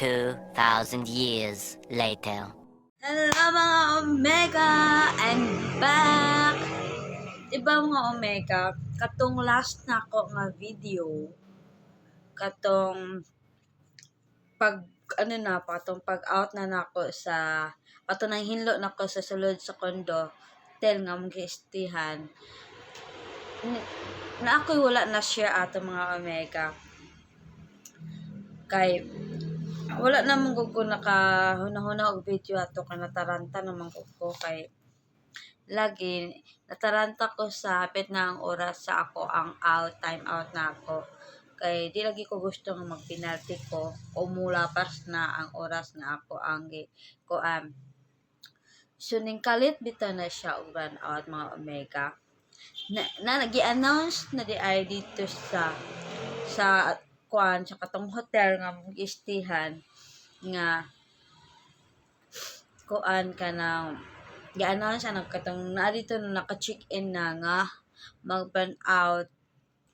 2,000 years later. Hello, mga Omega! I'm back! Diba, mga Omega, katong last na ako nga video, katong pag ano na, patong pag out na nako sa patong nang hinlo nako sa sulod sa condo hotel nga among giistihan na ako'y wala na share ato, mga Omega, kay wala naman gud ko naka hunahuna og video ato kay nataranta naman gud ko, kay lagi nataranta ko sa hapit na ang oras sa ako ang out time out na ako, kay di lagi ko gusto nga magpenalty ko o mulapas na ang oras nga ako ang gi kuan. So ning kalit bitaw na siya og run out, mga Omega, na gi-announce na di ay dito sa kuan, sa katong hotel nga among giistihan nga kuan, kanang gi-announce ang katong naa dito na naka-check-in na nga mag-burn out,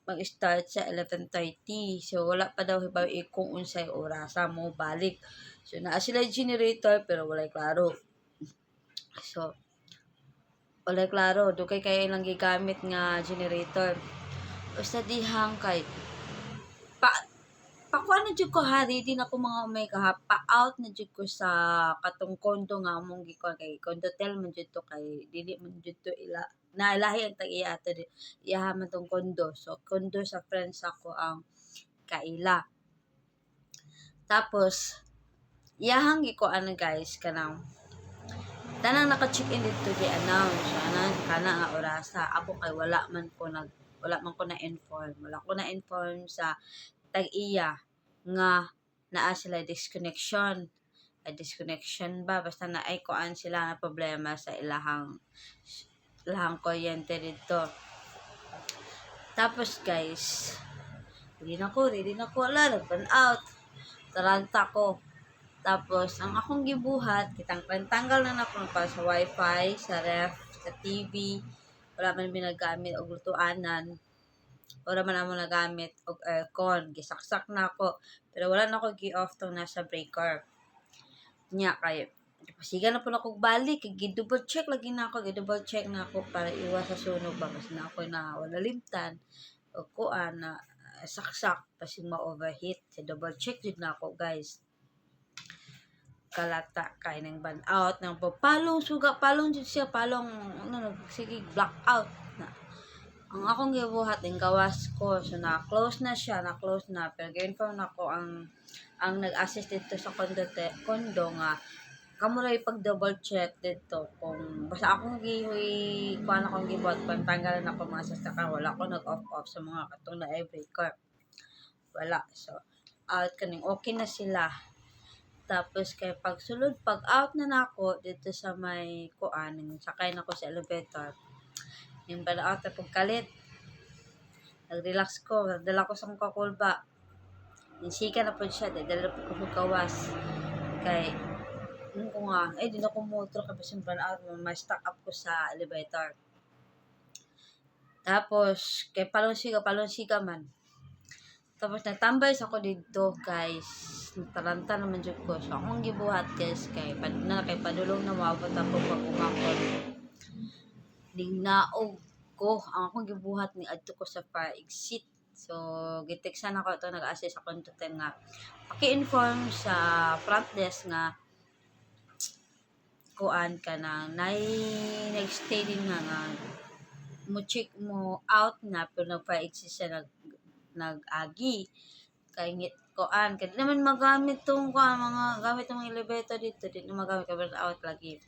mag-start sa 11:30. So wala pa daw hibaw kung unsay orasa mo balik. So naa sila generator pero walay klaro. So walay klaro, dugay kay ilang gigamit nga generator. Basta dihang kay pa pakuan na jud ko ha, ready na ko, mga Omega ha, pa-out na jud ko sa katong condo nga among gikuan, kay condotel man jud to, kay dili man jud to ila na lahi ang tag-iya ato, iyaha man tong condo. So condo sa friends ako ang kaila. Tapos iyahang gikuan na, guys, kanang tanang naka-check-in dito gi-announce. So, announce kana nga orasa. Ako kay wala man ko na inform, wala ko na inform sa tag-iya nga naa sila disconnection ay disconnection ba, basta na ay kuan sila nga problema sa ilahang kuryente dito. Tapos guys, ready na ko, ala, nag out, taranta ko. Tapos ang akong gibuhat, kitang tanggal na nako pa sa wifi, sa ref, sa TV. Wala man mi nagamit og lutuanan, wala man amo nagamit og aircon, gisaksak na ako pero wala na ako gi-off tong nasa breaker nya, kay pasiga na po na akong balik, kay gi-double check lagi na ako, gi-double check na ako para iwas sa sunog ba, kasi na ako na wala limtan o kuan na saksak, basig ma-overheat. Sa double check jud na ako, guys. Kalata kay nang ban out nang palong suga, palong jud siya, palong ano, sige black out na. Ang akong gibuhat, ning gawas ko. So na close na siya, na close na, pero gi-inform na ko ang nag-assist dito sa condo nga kamo ra pag double check dito kung basta akong gihuy kuan, akong gibuhat, pantanggal na ako mga sasakyan. Wala ko nag off off sa mga katong na breaker, wala. So out kaning okay na sila. Tapos kay pagsulod, pag out na nako dito sa may kuan, sakay na ko sa elevator, yung bala out na pagkalit, nag-relax ko, dala ko sa akong kakulba. Nisika na po siya, dala po ko kawas. Kay, nung ko nga, eh, di na ko motor kay basin burn out, ma-stack up ko sa elevator. Tapos, kay palong siga man. Tapos, natambay sa ko dito, guys. Nataranta naman jud ko. So, akong gibuhat, guys, kay, pad, na, kay padulong na maabot ako pag umakon. Ning naog ko, ang akong gibuhat ni adto ko sa fire exit. So, giteksan ako ito, nag-assist ako nito time nga, paki-inform sa front desk nga, kuan ka na, nay, nag-stay din nga nga, mo check mo out na, pero nag-fire exit siya nag-agi. Kay ngit kuan, kay di naman magamit tong kuan, mga gamit ng mga elevator dito, di na magamit kay out lagi.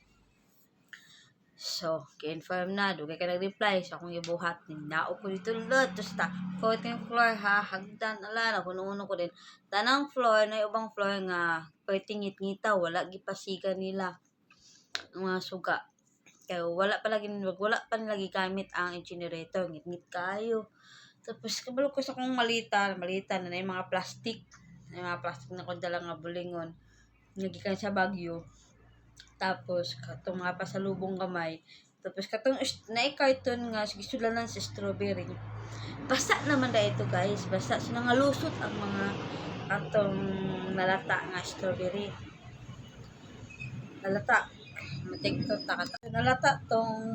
So, ki-inform na, dugay ka nag-reply. So, akong gibuhat, ninaog ko dito, lot. Tapos, ta, 14th floor ha, hagdan, ala, nakuno ko din. Tanang floor, na ubang floor nga, pwede ngit-ngita, wala gipasiga nila ang mga suga. Kaya wala pa nila gigamit ang generator, ngit-ngit kayo. Tapos, kabalo ko sa akong malita, malita na na yung mga plastic, na yung mga plastic na ko dala nga bulingon, nagikan sa Baguio. Tapos, katong mga pasalubong gamay. Tapos, katong naay carton nga, gisulanan sa strawberry. Basa naman da ito, guys. Basa. So, nangalusot ang mga Katong nalata nga strawberry. Nalata. Matiktok ta ka. Nalata tong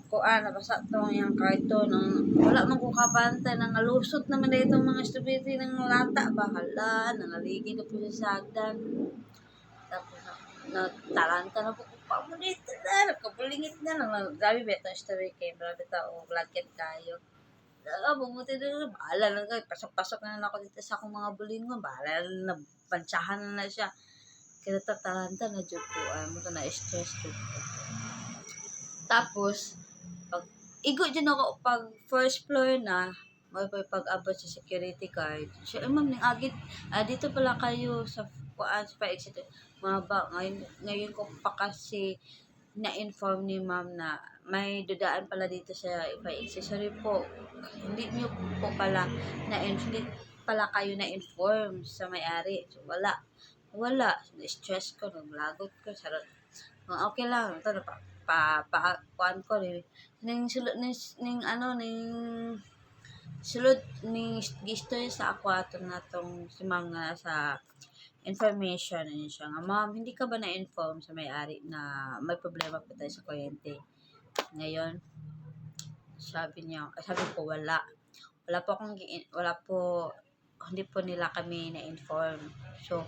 kuan, nabasa tong yang karton. Ang, wala man ko kabantay, nangalusot naman na itong mga strawberry ng lata. Bahala, nangaligi na po siya sa hagdan. Tapos, nagtalanta na po ko pa mo dito na, nagkabulingit na lang. Grabe ba itong strawberry kay grabe ta o blanket kayo. Ah, bumuti na, bahala lang kayo. Pasok-pasok na lang ako dito sa akong mga bulingon. Bahala na, nabansyahan na na siya. Kaya tatalanta na jud ko. Ay, mo to na stress jud ko. Tapos, pag igo dyan ako pag first floor na, may pag-abot sa security guard. Siya, eh, ma'am, ning agit, ah, dito pala kayo sa kuan sa pa-exit. Mga ba, ngayon, ngayon ko pa kasi na-inform ni ma'am na may dudaan pala dito sa pa-exit. Sorry po, hindi niyo po pala na hindi pala kayo na-inform sa may-ari. So, wala. Wala. Na-stress ko, naglagot ko. Sarot. Okay lang. Ito na pa, pa, pa, kuan ko rin. Ning sulod ning, ning ano ning sulod ning gisto sa ako ato na tong si ma'am nga sa information ano siya nga, "Ma'am, hindi ka ba na-inform sa may-ari na may problema pa tayo sa kuryente ngayon?" Sabi niya, sabi ko, wala, wala po akong wala po, hindi po nila kami na-inform. So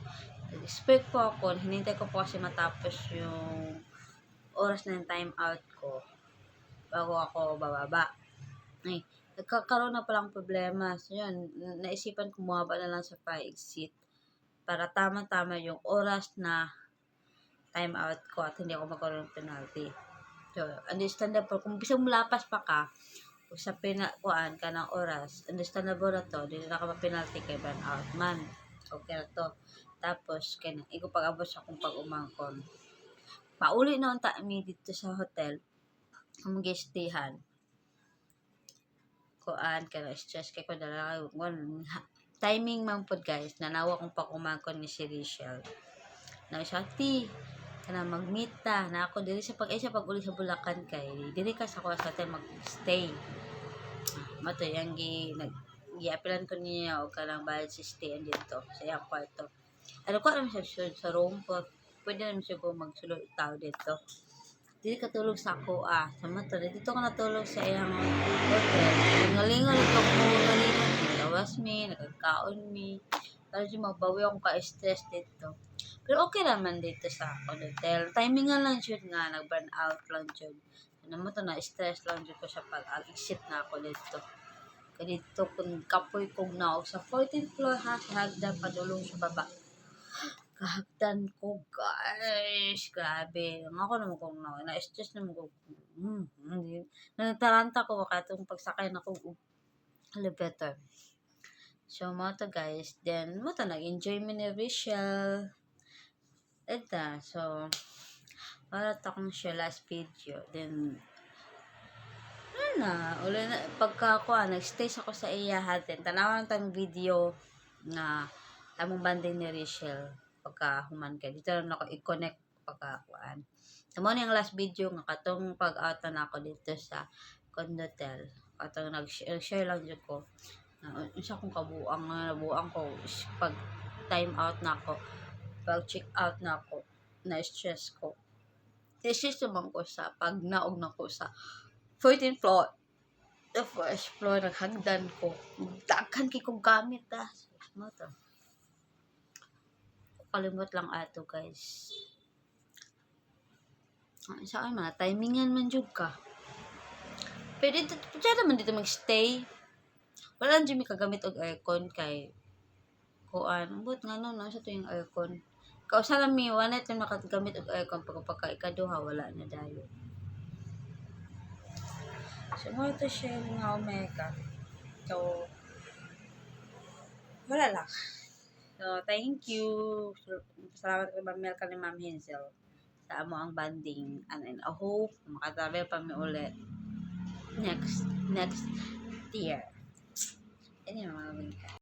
expect po ako, hinintay ko po kasi matapos yung oras ng time out ko bago ako bababa. Ay, nagkakaroon na palang problema. So, yun, naisipan ko bumaba na lang sa fire exit para tama-tama yung oras na time out ko at hindi ako magkaroon ng penalty. So, understandable. Kung bisag mulapas pa ka, kung sa pinakuan ka ng oras, understandable na to, hindi na ka ma-penalty kay burn out man. Okay na to. Tapos, kaya ikaw pag-abot sa akong pag-umangkon. Pauli na unta mi dito sa hotel, among gistihan. Kuan kay stress kay ko dala timing man pod guys, nanawa kong pag-umangkon ni si Rachel. Na siya, "Ti, kana mag-meet ta na ako diri sa pag sa pag-uli sa Bulacan kay diri ka sa kuha sa hotel mag-stay." Mato yang gi nag giapilan ko niya og kanang bayad sa stay dito sa iyang kwarto. Ano ko naman siya sa room po, pwede naman siya kung magsulod tao dito. Dili ka tulog sa ako ah. Sa mato, dito ko natulog sa iyang hotel. Lingalingon ko ko galingon. Gawas mi, nagkaon mi. Para dyan mabawi akong ka-stress dito. Pero okay naman dito sa hotel. Timing nga lang jud nga, nag-burn out lang jud. Ano mo to, na-stress lang jud ko sa pag-exit na ako dito. Kaya dito kung kapoy kong naog sa 14th floor ha, sa hagdan padulong sa baba. Kahagdan ko, guys. Grabe. Ang ako naman kung na, na-stress naman ko. Hindi. Nagtaranta ko kahit yung pagsakay na ko elevator. So, mo to guys. Then, mo to, nag-enjoy mi ni Rachel. Ito. So, para to akong siya last video. Then, ano na, uli na, pagka ko, ah, nag-stay ako sa iya din. Tanawan tang video nga among banding ni Rachel pagka human kay dito lang ako i-connect pagka kuan. So, mo ni ang last video nga katong pag-out na ako dito sa condotel. Katong nag-share lang jud ko. Na unsa akong kabuang nga nabuang ko pag time out na ako, pag check out na ako, na-stress ko. Na-stress naman ko sa pag naog na ko sa 14th floor. The first floor, naghagdan ko. Daghan kay kong gamit ah. Mo to. Kalimot lang ato guys. Ang sa akin, mga timingan man jud ka. Pero dito, pwede naman dito magstay. Wala lang jud mi kagamit og aircon kay kuan. Ambot nga no, sa to yung aircon. Kausa lang mi, wala na nakagamit og aircon pag pagka ikaduha, wala na dayon. So, mo to siya mga omega. So, wala lang. So, thank you. So, salamat kay Ma'am Melka ni Ma'am Hazel sa amo ang banding. And I hope makatravel pa mi ulit next next year. Anyway, mga.